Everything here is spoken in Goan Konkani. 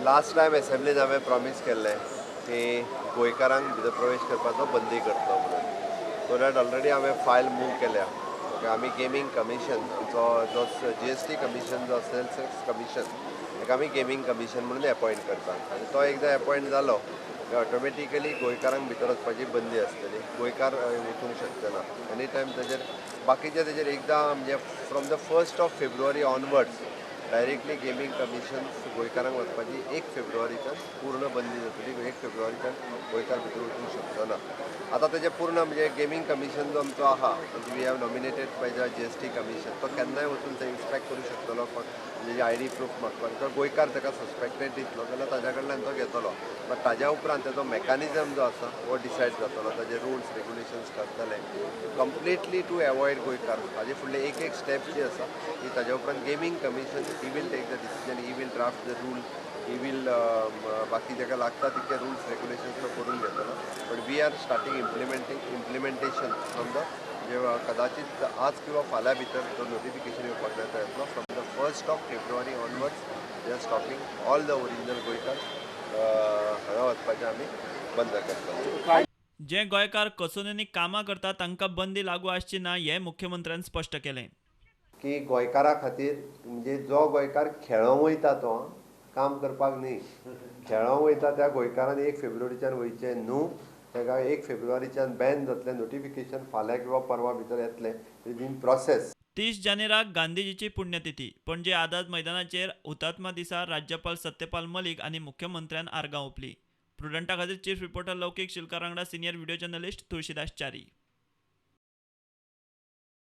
लास्ट टायम असेंब्लीन हांवें प्रॉमीस केल्लें की गोंयकारांक भितर प्रवेश करपाचो बंदी करतलो म्हणून. सो that already हांवें फायल मूव केल्या. ओके, आमी गेमींग कमिशन जो जो जीएसटी कमिशन जो सेल्स टॅक्स कमिशन ताका आमी गेमींग कमिशन म्हणून एपॉयंट करतात आनी तो एकदां एपॉयंट जालो की ऑटोमॅटिकली गोंयकारांक भितर वचपाची बंदी आसतली. गोंयकार वचूंक शकचे ना एनी टायम. ताजेर बाकीचे ताजेर एकदां म्हणजे from the 1st of February onwards directly gaming commission गोंयकारांक वचपाची 1 फेब्रुवारीच्यान पूर्ण बंदी जातली. 1 फेब्रुवारीच्यान गोंयकार भितर वचूंक शकचो ना. आतां तेजें पूर्ण म्हणजे गेमींग कमिशन जो आमचो आहा, we have nominated by the GST commission, तो केन्नाय वचून थंय इन्स्पेक्ट करूं शकतलो. म्हणजे आयडी प्रूफ मागपाक जर गोंयकार ताका सस्पेक्टेड दिसलो जाल्यार ताज्या कडल्यान तो घेतलो. बट ताज्या उपरांत ताजो मॅकानिजम जो आसा हो डिसायड जातलो. ताजे रुल्स रेगुलेशन्स करतले कंप्लिटली टू एवॉयड गोंयकार. ताजे फुडले एक एक स्टेप जी आसा ती ताज्या उपरांत gaming commission he will take the decision, he will draft the rule, he will बाकी ताका लागता तितके रुल्स रेगुलेशन्स तो करून घेतलो. But we are starting implementation from the जे कदाचित आज किंवा फाल्यां भितर तो नोटिफिकेशन येवपाक जाय तो येतलो. From the 1st of February onwards we are stopping all the original गोंयकार हांगा वचपाचें आमी बंद करतले. जे गोंयकार कसोन्यांनी कामां करतात तांकां बंदी लागू आसची ना हें मुख्यमंत्र्यान स्पश्ट केलें. की गोंयकारा खातीर म्हणजे जो गोंयकार खेळोंक वयता तो काम करपाक न्ही, खेळोंक वयता त्या गोंयकारान 1 फेब्रुवारीच्यान वयचें न्हू. ताका 1 फेब्रुवारीच्यान बॅन जातलें. नोटिफिकेशन फाल्यां किंवा परवा भितर येतलें. It is in process. 30 जानेराक गांधीजीची पुण्यतिथी. पणजे आझाद मैदानाचेर हुतात्मा दिसा राज्यपाल सत्यपाल मलिक आनी मुख्यमंत्र्यान आर्गां ओंपली. प्रुडंटा खातीर चीफ रिपोर्टर लौकीक शिलकार वांगडा senior video journalist Tulsidas Chari.